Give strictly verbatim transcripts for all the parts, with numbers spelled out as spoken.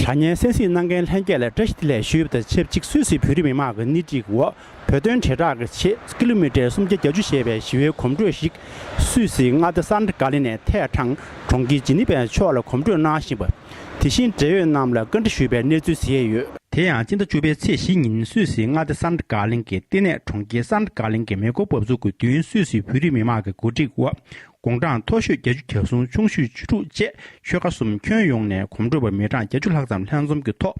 དྲ་བརྙན་གསན་གཟིགས་གནང་མཁན་ལྷན་རྒྱས་ལ་བཀྲ་ཤིས་བདེ་ལེགས་ཞུས་པ་དང་ཆབས་ཅིག་སུད་སིའི་བོད་རིགས་མི་མང་གི་སྣེ་ཁྲིད་འོག་བོད་དོན་དྲིལ་བསྒྲགས་ཀྱི་ཆེད་ཀི་ལོ་མི་ཊར་སུམ་བརྒྱ་བརྒྱད་ཅུ་བཞེས་པའི་ཞི་བའི་གོམ་བགྲོད་ཞིག་སུད་སིའི་མངའ་སྡེ་སན་ཀ་ལི་ནས་ཐད་དྲངས་གྲོང་ཁྱེར་ཇི་ནི་ཝའི་ཕྱོགས་ལ་གོམ་བགྲོད་གནང་བཞིན་པ། དེ་བཞིན་འབྲེལ་ཡོད་རྣམས་ལ་བཀའ་འདྲི་ཞུས་པའི་གནས་ཚུལ་གསལ་ཡོད། དེ་ཡང་སྤྱི་ཟླ་བཅུ་པའི་ཚེས་བཞི་ཉིན་སུད་སིའི་མངའ་སྡེ་སན་ཀ་ལིང་གི་ལྟེ་གནས་གྲོང་ཁྱེར་སན་ཀ་ལིང་གི་མེ་འཁོར་འབབ་ཚུགས་ཀྱི་མདུན་སུད་སིའི་བོད་རིགས་མི་མང་གི་གོ་སྒྲིག་འོག་དགུང་གྲངས་མཐོ་ཤོས་བརྒྱད་ཅུ་གྱ་གསུམ། ཆུང་ཤོས་བཅུ་དྲུག་བཅས་ཆོལ་ཁ་གསུམ་ཁྱོན་ཡོངས་ནས་གོམ་བགྲོད་པ་མི་གྲངས་བརྒྱད་ཅུ་ལྷག་ཙམ་ལྷན་འཛོམས་ཀྱི་ཐོག་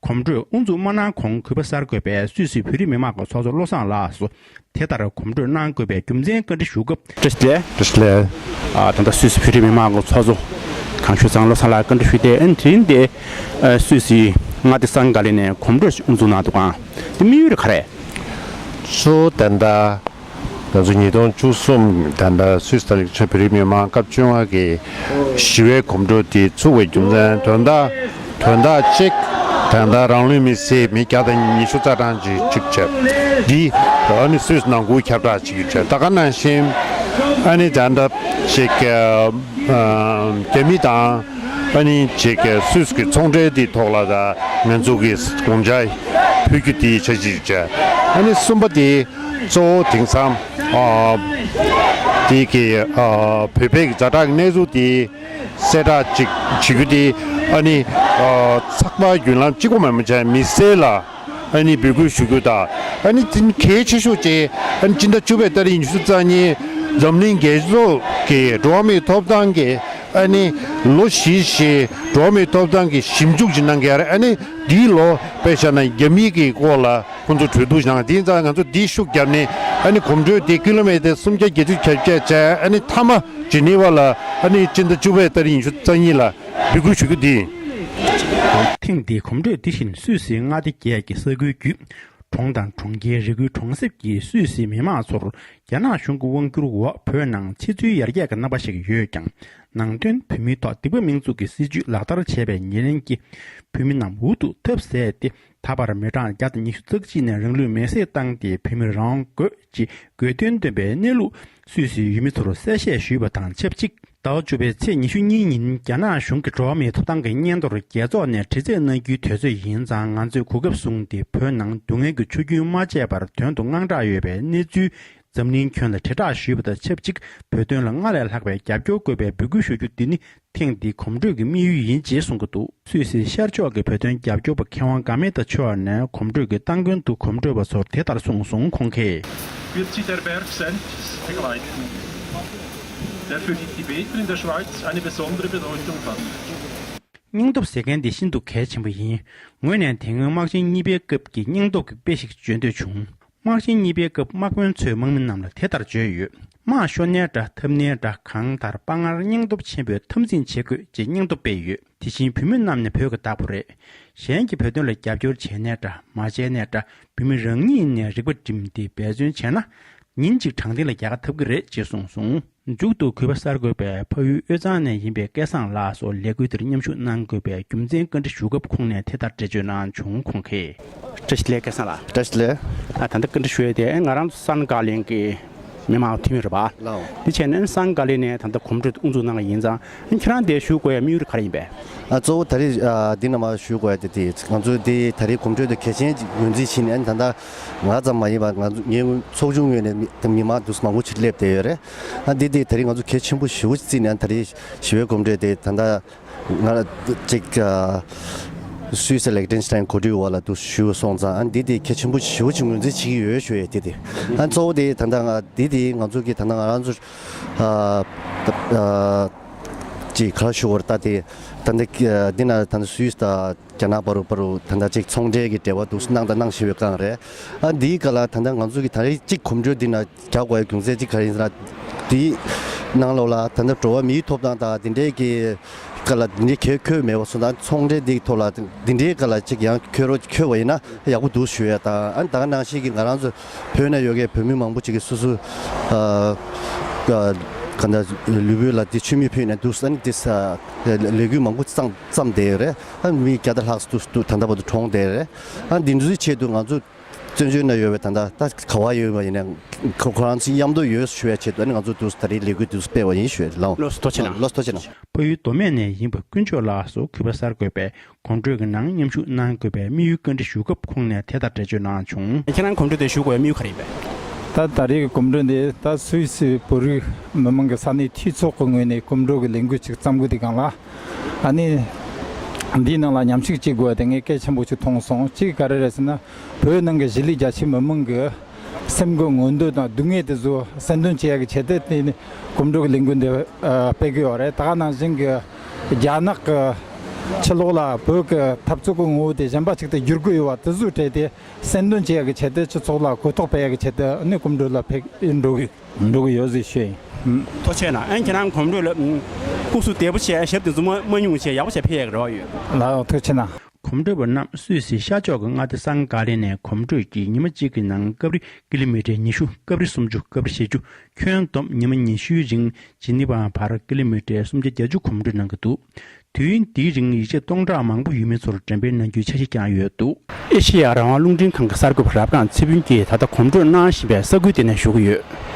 གོམ་བགྲོད་དབུ་འཛུགས་མ་གནང་གོང་གུས་པ་གསར་འགོད་པས་སུད་སི་བོད་རིགས་མི་མང་གི་ཚོགས་གཙོ་བློ་བཟང་ལགས་སུ་དེ་ལྟར་གོམ་བགྲོད་གནང་དགོས་པའི་རྒྱུ་མཚན་བཀའ་འདྲི་ཞུ་སྐབས། བཀྲ་ཤིས་བདེ་ལེགས། བཀྲ་ཤིས་བདེ་ལེགས། ཨ་ད་ལྟ་སུད་སི་བོད་རིགས་མི་མང་གི་ཚོགས་གཙོ་གང་ཞུ་ཚང་བློ་བཟང་ལགས་བཀའ་འདྲི་ཞུས་ཏེ། ཨན་དེ་རིང་དེ་ཨ་སུད་སི་མངའ་སྡེ་སན་ཀ་ལི་ནས་གོམ་བགྲོད་དབུ་འཛུགས་གནང་འདུག་གང་དེ་དམིགས་ཡུལ་ག་རེ། གཙོ་བོ་ད་ལྟ་ང་ཚོ་ཉིས་སྟོང་བཅུ་གསུམ་ད་ལྟ་སུད་སི་ད་ལིག་ཆ་བོད་རིགས་མི་མང་སྐབས་བཅོ་ལྔ་གི་ཞི་བའི་གོམ་བགྲོད་དེ་ཚུགས་པའི་རྒྱུ་མཚན་དོན་དག་དོན་དག་གཅིག་ད་ལྟ་རང་ལུས་མེར་སྲེག་མི་བརྒྱ་དང་ཉི་ཤུ་རྩ་གྲངས་ཅིག་ཅིག་བྱས་འདི་ཨ་ནི་སུད་སི་ནང་ཁུལ་ཁྱབ་བསྒྲགས་བྱེད་ཀྱི་བྱས། ད་ག་ནང་བཞིན་ཨ་ནི་ད་ལྟ་ཅིག་རྒྱ་མི་དང་ཨ་ནི་ཅིག་སུད་སི་གི་ཚོང་འབྲེལ་དེ་ཐོག་ལ་ད་ང་ཚོ་གི་དགོངས་འཆར་ཕུལ་རྒྱུ་དེ་ཆ་ཅིག་བྱས། ཨ་ནི་གསུམ་པ་དེ་གཙོ་བོ་དེང་སང་ཨ་དེ་གི་ཨ་བོད་པའི་གི་ཛ་དྲག་གི་གནས་ཚུལ་དེ་གསལ་བསྒྲགས་ཅིག་བྱེད་རྒྱུ་དེ་ཨ་ནི་ཨ་ཚགས་པར་བརྒྱུད་ལམ་གཅིག་པོ་མ་མ་བྱས་མི་སེར་ལ་ཨ་ནི་འབོད་སྐུལ་ཞུ་རྒྱུ་དང་། ཨ་ནི་དེ་གལ་ཆེ་ཤོས་ཅིག་ཨ་ནི་སྤྱི་ཟླ་བཅུ་པའི་ཏ་རིག་ཉི་ཤུ་རྩ་གཉིས་འཛམ་གླིང་རྒྱལ་ཚོགས་ཀྱི་འགྲོ་བ་མིའི་ཐོབ་ཐང་གི་ཨ་ནི་ལོ་བཞི་བཞི་འགྲོ་བ་མིའི་ཐོབ་ཐང་གི་ཞིབ་འཇུག་ཅིག་གནང་གི་ཡོད་རེད། ཨ་ནི་འདིའི་ལོ་དཔེ་བཞག་ན་རྒྱ་མི་གི་སྐོར་ལ་ཁོང་ཚོ་གྲོས་བསྡུར་གནང་། དེ་ཡིན་ཙང་ང་ཚོ་འདི་ཤུགས་བརྒྱབ་ནས་ཨ་ནི་གོམ་བགྲོད་དེ་ཀི་ལོ་མི་ཊར་སུམ་བརྒྱ་བརྒྱད་ཅུ་གྱ་བརྒྱད་བྱས། ཨ་ནི་མཐའ་མ་ཇི་ནི་ཝ་ལ་ཨ་ནི་སྤྱི་ཟླ་བཅུ་པའི་ཏ་རིག་ཉི་ཤུ་རྩ་གཉིས་ལ་འབོད་སྐུལ་ཞུ་རྒྱུ་འདི་ཡིན། ཐེངས་འདིའི་གོམ་བགྲོད་འདི་བཞིན་སུད་སིའི་མངའ་སྡེ་བརྒྱད་ཀྱི་ས་ཁུལ་བརྒྱུད། གྲོང་དང་གྲོང་ཁྱེར། རི་ཁུལ། གྲོང་གསེབ་ཀྱི་སུད་སིའི་མི་མང་ཚོར་རྒྱ་ནག་གཞུང་གི་དབང་བསྒྱུར་འོག་བོད་ནང་ཕྱི་ཚུལ་ཡར་རྒྱས་ཀྱི་རྣམ་པ་ཞིག་ཡོད་ཀྱང་། ནང་དོན་བོད་མིའི་ཐོག་སྡིག་པ་མིང་འཛུགས་ཀྱི་སྲིད་བྱུས་ལག་བསྟར་བྱས་པའི་ཉེར་ལེན་གྱིས་བོད་མི་རྣམས་འུ་ཐུག་ཐབས་ཟད་དེ། ད་བར་མི་གྲངས་བརྒྱ་དང་ཉི་ཤུ་རྩ་གཅིག་ནས་རང་ལུས་མེར་སྲེག་བཏང་སྟེ་བོད་མིར་རང་དབང་དགོས་ཅེས་དགོས་འདུན་བཏོན་པའི་གནས་ལུགས་སུད་སིའི་ཡུལ་མི་ཚོར་གསལ་བཤད་ཞུས་པ་དང་ཆབས་ཅིག་ཟླ་བ་བཅུ་པའི་ཚེས་ཉི་ཤུ་གཉིས་ཉིན་རྒྱ་ནག་གཞུང་གི་འགྲོ་བ་མིའི་ཐོབ་ཐང་གི་སྙན་ཐོར་རྒྱལ་ཚོགས་ནས་དྲི་རྩད་གནང་རྒྱུའི་དུས་ཚོད་ཡིན་ཙང་། ང་ཚོས་གོ་སྐབས་བཟུང་སྟེ་བོད་ནང་སྡུག་བསྔལ་གྱི་ཆུ་རྒྱུན་མ་ཆད་པར་དོན་དུ་དངངས་སྐྲག་ཡོད་པའི་གནས་ཚུལ་འཛམ་གླིང་ཁྱོན་ལ་དྲིལ་བསྒྲགས་ཞུས་པ་དང་ཆབས་ཅིག་བོད་དོན་ལ་སྔར་ལས་ལྷག་པའི་རྒྱབ་སྐྱོར་དགོས་པའི་འབོད་སྐུལ་ཞུ་རྒྱུ་འདི་ནི་ཐེངས་འདིའི་གོམ་བགྲོད་ཀྱི་དམིགས་ཡུལ་ཡིན་ཅེས་གསུངས་ཀྱི་འདུག་སུད་སི་ཤར་ཕྱོགས་ཀྱི་བོད་དོན་རྒྱབ་སྐྱོར་པ་མཁས་དབང་དགའ་མེད་མཐའ་མཆོག་ནས་གོམ་བགྲོད་ཀྱི་སྟ་གོན་དུ་གོམ་བགྲོད་པ་ཚོར་དེ་ལྟར་གསུངས་སོང་། ཁོང་གིས། Wird Sie der Berg Sand begleiten, der für die Tibeter in der Schweiz eine besondere Bedeutung hat? སྙིང་སྟོབས་ཟེར་མཁན་འདི་ཤིན་ཏུ་གལ་ཆེན་པོ་ཡིན། ངོས་ནས་དེ་སྔོན་དམག་ཆེན་གཉིས་པའི་སྐབས་ཀྱི་སྙིང་སྟོབས་ཀྱི་དཔེ་ཞིག་བརྗོད་འདོད་བྱུང་། དམག་ཆེན་གཉིས་པའི་སྐབས་དམག་དཔོན་ཚོས་དམག་མི་རྣམས་ལ་དེ་ལྟར་བརྗོད་ཡོད། དམག་ཤོར་ནའི་འདྲ། འཐབ་ནའི་འདྲ། གང་ལྟར་དཔའ་ངར་སྙིང་སྟོབས་ཆེན་པོས་འཐབ་འཛིང་བྱེད་དགོས་ཅེས་སྙིང་སྟོབས་སྤེལ་ཡོད། དེ་བཞིན་བོད་མི་རྣམས་ནི་བོད་ཀྱི་བདག་པོ་རེད། གཞན་གྱིས་བོད་དོན་ལ་རྒྱབ་སྐྱོར་བྱས་ནའི་འདྲ། མ་བྱས་ནའི་འདྲ། བོད་མི་རང་ཉིད་ནས་རིག་པ་བསྒྲིམས་ཏེ་འབད་བརྩོན་བྱས་ན། ཉིན་གཅིག་དྲང་བདེན་ལ་རྒྱལ་ཁ་ཐོབ་ཀྱི་རེད་ཅེས་གསུངས་སོང་། མཇུག་ཏུ་གུས་པ་གསར་འགོད་པས་ཕ་ཡུལ་དབུས་གཙང་ནས་ཡིན་པའི་སྐལ་བཟང་ལགས་སུ་ལས་འགུལ་དེར་མཉམ་ཞུགས་གནང་དགོས་པའི་རྒྱུ་མཚན་བཀའ་འདྲི་ཞུ་སྐབས་ཁོང་ནས་དེ་ལྟར་འགྲེལ་བརྗོད་གནང་བྱུང་། ཁོང་གིས། བཀྲ་ཤིས་བདེ་ལེགས་སྐལ་བཟང་ལགས། བཀྲ་ཤིས་བདེ་ལེགས། ཨ་ད་ལྟ་བཀའ་འདྲི་ཞུ་ཡས་དེ་ཨེ་ང་རང་ཚོ་སན་ཀ་ལིང་གི་མི་མང་འཐུས་མི་རེད་པ། ལགས། འདི་བྱས་ནས་སན་ཀ་ལིང་ནས་ད་ལྟ་གོམ་བགྲོད་དབུ་འཛུགས་གནང་བ་ཡིན་ཙང་ཨ་ཁྱེད་རང་དེ་ཞུ་དགོས་ཡ་དམིགས་ཡུལ་ག་རེ་ཡིན་པས། ཨ་གཙོ་བོ་ད་རེས་ཨ་འདི་ནས་མར་ཞུ་དགོས་ཡ་དེ་དེ་ང་ཚོ་འདི་ད་རེས་གོམ་བགྲོད་དེ་གལ་ཆེན་ངོས་འཛིན་བྱས་ནས་ཨ་ནི་ད་ལྟ་ང་ཙམ་མ་ཡིན་པ་ང་ཚོ་ངའི་ཚོགས་ཆུང་ངོས་ནས་མི་མི་མང་འདུག་མང་པོ་ཅིག་སླེབས་བསྡད་ཡོད་རེད། ཨ་འདི་དེ་ད་རེས་ང་ཚོ་གལ་ཆེན་པོ་ཞེ་པོ་ཅིག་བརྩིས་ནས་ཨ་ནི་ད་རེས་ཞི་བའི་གོམ་བགྲོད་དེ་ད་ལྟ། ང་ཅིག་ཨ་སུད་སི་ལིག་ཏེན་སི་ཊེན་གོ་སྒྲིག་འོག་ལ་འདུག་ཞུ་སོང་ཙང་ཨ་འདི་དེ་གལ་ཆེན་པོ་ཞེ་པོ་ཅིག་ངོས་འཛིན་བྱེད་ཀྱི་ཡོད་ཞུ་ཡས་དེ་དེ་ཨ་གཙོ་བོ་དེ་ད་ལྟ་ང་འདི་དེ་ང་ཚོ་གི་ད་ལྟ་ང་རང་ཚོ་ཨ་ཨ་ཅིག་ག་རེ་ཞུ་དགོས་རེད། ད་དེ་ད་ལྟ་འདི་ན་ད་ལྟ་སུད་སི་དང་རྒྱ་ནག་བར་བར་ད་ལྟ་ཅིག་ཚོང་འབྲེལ་གྱི་འབྲེལ་བ་འདུག་གནང་དང་གནང་བཞིན་པའི་སྒང་རེད། ཨ་འདིའི་སྐབས་ལ་ད་ལྟ་ང་ཚོ་གི་ད་རེས་ཅིག་གོམ་བགྲོད་འདི་ན། རྒྱག་དགོས་ཡ་རྒྱུ་མཚན་གཅིག་ག་རེ་ཡིན་ཟེར་ན། དེའི་ནང་ལོགས་ལ་ད་ལྟ་འགྲོ་བ་མིའི་ཐོབ་ཐང་དང་དེ་འདྲའི་གི་སྐོར་ལ་དེ་འདྲའི་གལ་འཁོད་མེད་པ་སོང་ཙང་ཚོང་འབྲེལ་འདིའི་ཐོག་ལ་དེ་འདྲའི་སྐོར་ལ་གཅིག་ཡང་འཁོད་རོགས་འཁོད་པ་ཡིན་ན་ཡག་པོ་འདུག་ཞུ་ཡ་དང་ཨ་ད་ག་ནང་བཞིན་གྱི་ང་རང་ཚོ་བོད་ནང་ཡོད་མཁན་བོད་མི་མང་པོ་ཅིག་གིས་སོ་སོ་ཨ་ག་ད་ལུས་པོ་ལ་དེ་མཆོད་མེ་ཕུལ་ནས་འདུག་ཨ་ནི་དེ་ས་ལས་འགུལ་མང་པོ་བརྩམས་བརྩམས་བསྡད་ཡོད་རེད། ཨ་མི་བརྒྱ་དང་ལྷག་ཙམ་འདུག་ད་ལྟ་བར་དུ་གྲོངས་བསྡད་ཡོད་རེད། ཨ་འདི་ཚོའི་ཆེད་དུ་ང་ཚོ། བཙན་བྱོལ་ན་ཡོད་པའི་ད་ལྟ་ད་ག་བ་ཡོད་པ་ཡིན་ན་ཁོ་ཁོ་རང་ཚོའི་མཉམ་དུ་ཡོད་ཞུ་བའི་ཆེད་དུ་ཨ་ནི་ང་ཚོ་དུས་ད་རེས་ལས་འགུལ་དུས་སྤེལ་བ་ཡིན་ཞུ་ལགས། ལགས་སོ་ཐུགས་རྗེ་གནང་། ལགས་སོ་ཐུགས་རྗེ་གནང་། ཕ་ཡུལ་མདོ་སྨད་ནས་ཡིན་པ་དཀོན་མཆོག་ལགས་སུ་གུས་པ་གསར་འགོད་པས་གོམ་བགྲོད་ཀྱི་ནང་མཉམ་ཞུགས་གནང་དགོས་པའི་དམིགས་ཡུལ་བཀའ་འདྲི་ཞུ་སྐབས་ཁོང་ནས་དེ་ལྟར་འགྲེལ་བརྗོད་གནང་བྱུང་། ཁྱེད་རང་གོམ་བགྲོད་དེ་ཞུགས་དགོས་པའི་དམིགས་ཡུལ་ག་རེ་ཡིན་པས། ད་ད་རེས་ཀྱི་གོམ་བགྲོད་འདི་ད་སུད་སི་བོད་རིགས་མི་མང་གི་ས་གནས་འཐུས་ཚོགས་ཀྱི་ངོས་ནས་གོམ་བགྲོད་ཀྱི་ལས་འགུལ་ཅིག་བརྩམས་དགོས་དུས་སྒང་ལ། ཨ་ནི་འདིའི་ནང་ལ་མཉམ་ཞུགས་བྱེད་དགོས་པ་དེ་ངས་གལ་ཆེན་པོ་ཞིག་མཐོང་སོང་། གཅིག་ག་རེ་རེད་ཟེར་ན། བོད་ནང་གི་གཞིས་ལུས་རྒྱ་ཆེའི་མི་མང་གི་སེམས་ཀྱི་མངོན་འདོད་དང་སྡུག་བསྔལ་དེ་ཚོ་སེལ་འདོན་བྱེད་ཡག་གི་ཆེད་དུ་དེ་ནི་གོམ་བགྲོད་ཀྱི་ལས་འགུལ་འདི་ཨ་སྤེལ་གི་ཡོད་རེད། ད་ག་ནང་བཞིན་གྱི་རྒྱ་ནག་གི་ཕྱི་ལོགས་ལ་བོད་ཀྱི་འཐབ་རྩོད་ཀྱི་ངོ་བོ་དེ་གཞན་པ་ཞིག་ཏུ་བསྒྱུར་གི་ཡོད་པ་དེ་ཚོའི་གྲས་དེ་སེལ་འདོན་བྱེད་ཡག་གི་ཆེད་དུ་སྤྱི་ཚོགས་ལ་གོ་རྟོགས་སྤེལ་ཡག་གི་ཆེད་དུ་ནི་གོམ་བགྲོད་ལ་ཕེབས་འགྲོ་གི་འགྲོ་གི་ཡོད་ཟེར་ཞུ་ཡིན། ཐུགས་རྗེ་གནང་། ཨན་ཁྱེད་རང་གོམ་བགྲོད་ལ་སྐུ་གཟུགས་བདེ་པོ་བྱས། ཞབས་དེ་ཚོ་མ་མ་ཉུང་བྱས་ཡག་པོ་བྱས་ཕེབས་ཡག་རེ་བ་ཡོད། ལགས་ཐུགས་རྗེ་གནང་། གོམ་བགྲོད་པ་རྣམས་སུད་སི་ཤར་ཕྱོགས་ཀྱི་མངའ་སྡེ་སང་ག་ལེ་ནས་གོམ་བགྲོད་ཀྱིས་ཉི་མ་གཅིག་གི་ནང་སྐབས་རེ་ཀི་ལོ་མི་ཊར་ཉི་ཤུ། སྐབས་རེ་སུམ་ཅུ། སྐབས་རེ་བཞི་བཅུ། ཁྱོན་བསྡོམས་ཉི་མ་ཉི་ཤུའི་རིང་ཇི་ནི་ཝ་བར་ཀི་ལོ་མི་ཊར་སུམ་བརྒྱ་བརྒྱད་ཅུ་གོམ་བགྲོད་གནང་གི་འདུག་དུས་ཡུན་འདིའི་རིང་ཡིག་ཆ་སྟོང་ཕྲག་མང་པོ་ཡོད་མི་ཚོར་འགྲེམས་སྤེལ་གནང་རྒྱུའི་འཆར་གཞི་བསྐྱངས་ཡོད་འདུག་ཨེ་ཤེ་ཡ་རང་དབང་རླུང་འཕྲིན་ཁང་གི་གསར་འགོད་པ་རབ་སྒང་ཚེ་ཕུན་གྱིས་ད་ལྟ་གོམ་བགྲོད་གནང་བཞིན་པའི་ས་ཁུལ་དེ་ནས་ཞུ་གི་ཡོད།